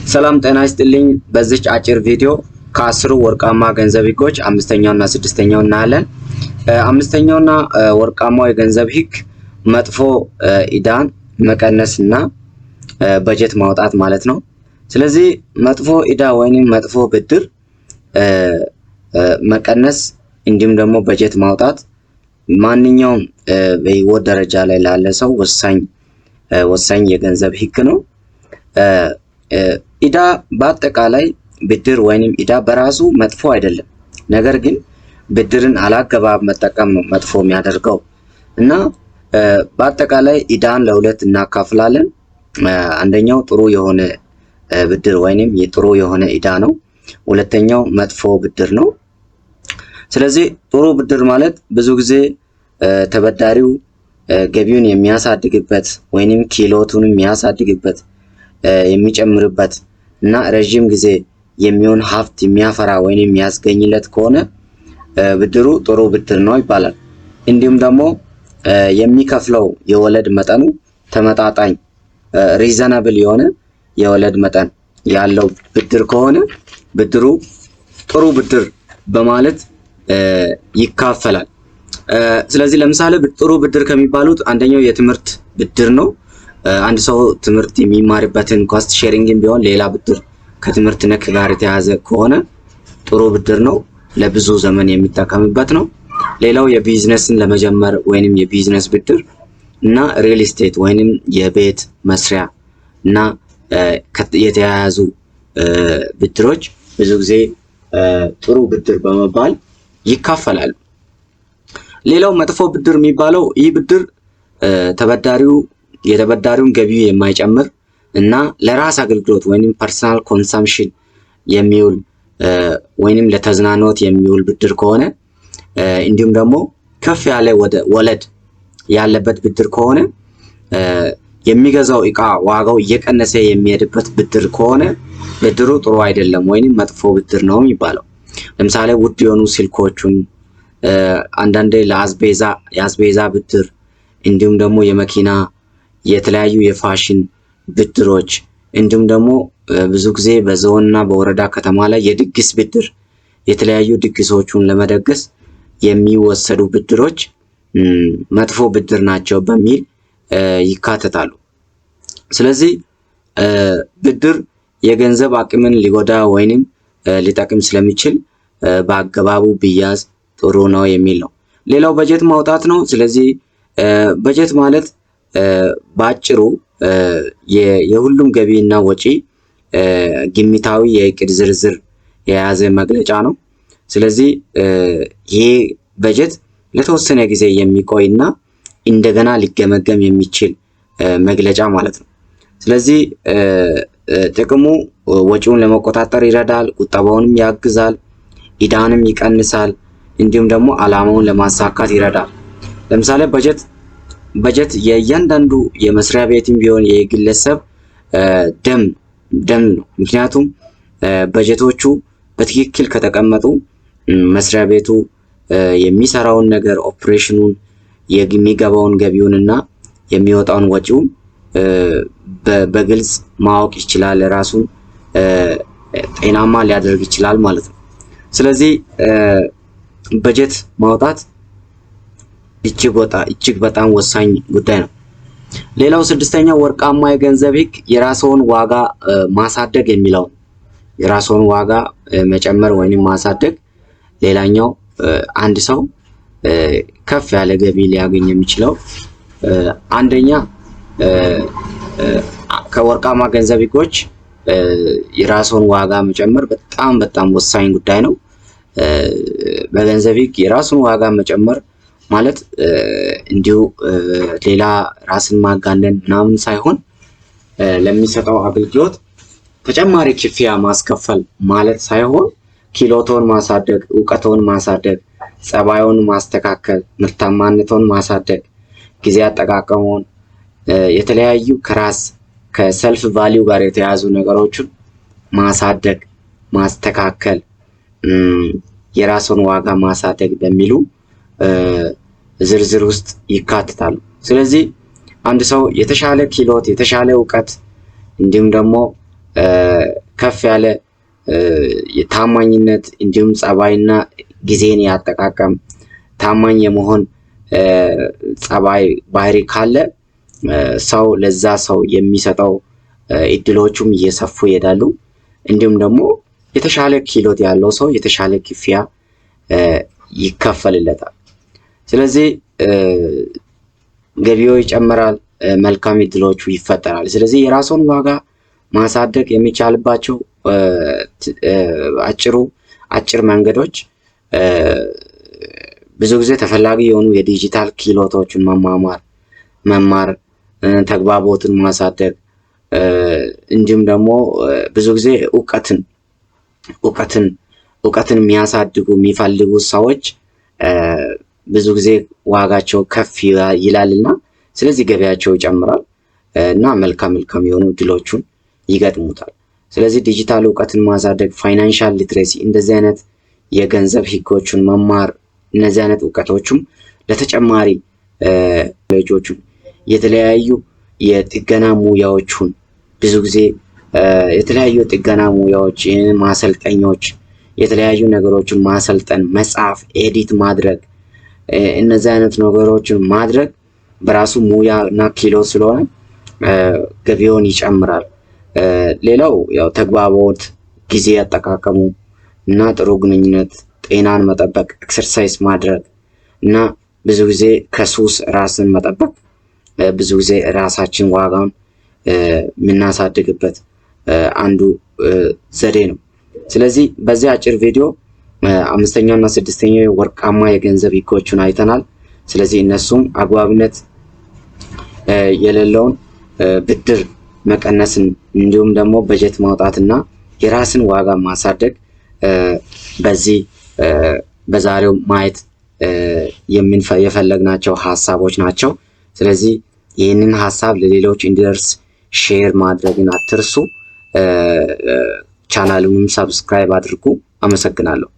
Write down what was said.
ሰላም ጤና ይስጥልኝ። በዚች አጭር ቪዲዮ ከ10ሩ ወርቃማ ገንዘብ ህጎች አምስተኛውና ስድስተኛው እናያለን። አምስተኛውና ወርቃማው የገንዘብ ህግ መጥፎ ዕዳን መቀነስና በጀት ማውጣት ማለት ነው። ስለዚህ መጥፎ ዕዳ ወይንም መጥፎ ብድር መቀነስ እንዲሁም ደግሞ በጀት ማውጣት ማንኛውም በህይወት ደረጃ ላይ ላለ ሰው ወሳኝ ወሳኝ የገንዘብ ህግ ነው። ዕዳ በአጠቃላይ ብድር ወይንም ዕዳ በራሱ መጥፎ አይደለም። ነገር ግን ብድርን አላግባብ መጠቀም ነው መጥፎ የሚያደርገው። እና በአጠቃላይ ዕዳን ለሁለት እናካፍላለን። አንደኛው ጥሩ የሆነ ብድር ወይንም የጥሩ የሆነ ዕዳ ነው። ሁለተኛው መጥፎ ብድር ነው። ስለዚህ ጥሩ ብድር ማለት ብዙ ጊዜ ተበዳሪው ገቢውን የሚያሳድግበት ወይንም ክህሎቱን የሚያሳድግበት፣ የሚጨምርበት እና ረዥም ጊዜ የሚሆን ሀብት የሚያፈራ ወይንም የሚያስገኝለት ከሆነ ብድሩ ጥሩ ብድር ነው ይባላል። እንዲሁም ደግሞ የሚከፍለው የወለድ መጠኑ ተመጣጣኝ፣ reasonable የሆነ የወለድ መጠን ያለው ብድር ከሆነ ብድሩ ጥሩ ብድር በማለት ይካፈላል። ስለዚህ ለምሳሌ ጥሩ ብድር ከሚባሉት አንደኛው የትምህርት ብድር ነው። አንድ ሰው ትምህርት የሚማርበትን cost sharing ም ቢሆን ሌላ ብድር ከትምህርት ነክ ጋር የተያያዘ ከሆነ ጥሩ ብድር ነው። ለብዙ ዘመን የሚጠቀምበት ነው። ሌላው የቢዝነስን ለመጀመር ወይንም የቢዝነስ ብድር እና real estate ወይንም የቤት መስሪያ እና የተያያዙ ብድሮች ብዙ ጊዜ ጥሩ ብድር በመባል ይካፈላሉ። ሌላው መጥፎ ብድር የሚባለው ይህ ብድር ተበዳሪው የተበዳሪውን ገቢ የማይጨምር እና ለራስ አገልግሎት ወይንም personal consumption የሚውል ወይንም ለተዝናኖት የሚውል ብድር ከሆነ፣ እንዲሁም ደግሞ ከፍ ያለ ወደ ወለድ ያለበት ብድር ከሆነ፣ የሚገዛው እቃ ዋጋው እየቀነሰ የሚሄድበት ብድር ከሆነ ብድሩ ጥሩ አይደለም ወይንም መጥፎ ብድር ነው የሚባለው። ለምሳሌ ውድ የሆኑ ስልኮቹን፣ አንዳንዴ ለአስቤዛ የአስቤዛ ብድር፣ እንዲሁም ደግሞ የመኪና፣ የተለያዩ የፋሽን ብድሮች፣ እንዲሁም ደግሞ ብዙ ጊዜ በዞንና በወረዳ ከተማ ላይ የድግስ ብድር፣ የተለያዩ ድግሶቹን ለመደገስ የሚወሰዱ ብድሮች መጥፎ ብድር ናቸው በሚል ይካተታሉ። ስለዚህ ብድር የገንዘብ አቅምን ሊጎዳ ወይንም ሊጠቅም ስለሚችል በአገባቡ ቢያዝ ጥሩ ነው የሚል ነው። ሌላው በጀት ማውጣት ነው። ስለዚህ በጀት ማለት በአጭሩ የሁሉም ገቢ እና ወጪ ግምታዊ የእቅድ ዝርዝር የያዘ መግለጫ ነው። ስለዚህ ይሄ በጀት ለተወሰነ ጊዜ የሚቆይና እንደገና ሊገመገም የሚችል መግለጫ ማለት ነው። ስለዚህ ጥቅሙ ወጪውን ለመቆጣጠር ይረዳል፣ ቁጠባውንም ያግዛል፣ ዕዳንም ይቀንሳል፣ እንዲሁም ደግሞ ዓላማውን ለማሳካት ይረዳል። ለምሳሌ በጀት የእያንዳንዱ የመስሪያ ቤትም ቢሆን የግለሰብ ደም ደም ነው። ምክንያቱም በጀቶቹ በትክክል ከተቀመጡ መስሪያ ቤቱ የሚሰራውን ነገር፣ ኦፕሬሽኑን፣ የሚገባውን ገቢውን እና የሚወጣውን ወጪውን በግልጽ ማወቅ ይችላል። ራሱን ጤናማ ሊያደርግ ይችላል ማለት ነው። ስለዚህ በጀት ማውጣት እጅግ በጣም ወሳኝ ጉዳይ ነው። ሌላው ስድስተኛው ወርቃማ የገንዘብ ህግ የራስዎን ዋጋ ማሳደግ የሚለው፣ የራስዎን ዋጋ መጨመር ወይንም ማሳደግ። ሌላኛው አንድ ሰው ከፍ ያለ ገቢ ሊያገኝ የሚችለው አንደኛ ከወርቃማ ገንዘብ ህጎች የራስዎን ዋጋ መጨመር በጣም በጣም ወሳኝ ጉዳይ ነው። በገንዘብ ህግ የራሱን ዋጋ መጨመር ማለት እንዲሁ ሌላ ራስን ማጋነን ምናምን ሳይሆን ለሚሰጠው አገልግሎት ተጨማሪ ክፍያ ማስከፈል ማለት ሳይሆን ክህሎቶን ማሳደግ፣ እውቀቶን ማሳደግ፣ ጸባዩን ማስተካከል፣ ምርታማነቶን ማሳደግ፣ ጊዜ አጠቃቀሙን፣ የተለያዩ ከራስ ከ self value ጋር የተያያዙ ነገሮችን ማሳደግ፣ ማስተካከል፣ የራሱን ዋጋ ማሳደግ በሚሉ ዝርዝር ውስጥ ይካተታሉ። ስለዚህ አንድ ሰው የተሻለ ክህሎት፣ የተሻለ እውቀት እንዲሁም ደግሞ ከፍ ያለ የታማኝነት እንዲሁም ጸባይና ጊዜን ያጠቃቀም ታማኝ የመሆን ጸባይ ባህሪ ካለ ሰው ለዛ ሰው የሚሰጠው እድሎቹም እየሰፉ ይሄዳሉ። እንዲሁም ደግሞ የተሻለ ክህሎት ያለው ሰው የተሻለ ክፍያ ይከፈልለታል። ስለዚህ ገቢው ይጨምራል፣ መልካም እድሎቹ ይፈጠራል። ስለዚህ የራሱን ዋጋ ማሳደግ የሚቻልባቸው አጭሩ አጭር መንገዶች ብዙ ጊዜ ተፈላጊ የሆኑ የዲጂታል ክህሎቶችን መማር፣ ተግባቦትን ማሳደግ፣ እንዲሁም ደግሞ ብዙ ጊዜ እውቀትን እውቀትን የሚያሳድጉ የሚፈልጉ ሰዎች ብዙ ጊዜ ዋጋቸው ከፍ ይላልና ስለዚህ ገበያቸው ይጨምራል እና መልካም መልካም የሆኑ እድሎቹን ይገጥሙታል። ስለዚህ ዲጂታል እውቀትን ማሳደግ፣ financial literacy፣ እንደዚህ አይነት የገንዘብ ህጎቹን መማር፣ እነዚህ አይነት እውቀቶቹም ለተጨማሪ ልጆቹን የተለያዩ የጥገና ሙያዎቹን ብዙ ጊዜ የተለያዩ የጥገና ሙያዎች፣ ማሰልጠኞች፣ የተለያዩ ነገሮችን ማሰልጠን፣ መጻፍ፣ edit ማድረግ፣ እነዚህ አይነት ነገሮችን ማድረግ በራሱ ሙያ እና ክህሎት ስለሆነ ገቢውን ይጨምራል። ሌላው ያው ተግባቦት፣ ጊዜ አጠቃቀሙ እና ጥሩ ግንኙነት፣ ጤናን መጠበቅ፣ exercise ማድረግ እና ብዙ ጊዜ ከሱስ ራስን መጠበቅ ብዙ ጊዜ ራሳችን ዋጋውን የምናሳድግበት አንዱ ዘዴ ነው። ስለዚህ በዚህ አጭር ቪዲዮ አምስተኛው እና ስድስተኛው ወርቃማ የገንዘብ ህጎችን አይተናል። ስለዚህ እነሱም አግባብነት የሌለውን ብድር መቀነስን እንዲሁም ደግሞ በጀት ማውጣትና የራስን ዋጋ ማሳደግ በዚህ በዛሬው ማየት የፈለግናቸው ሀሳቦች ናቸው። ስለዚህ ይህንን ሀሳብ ለሌሎች እንዲደርስ share ማድረግን አትርሱ። ቻናሉንም subscribe አድርጉ። አመሰግናለሁ።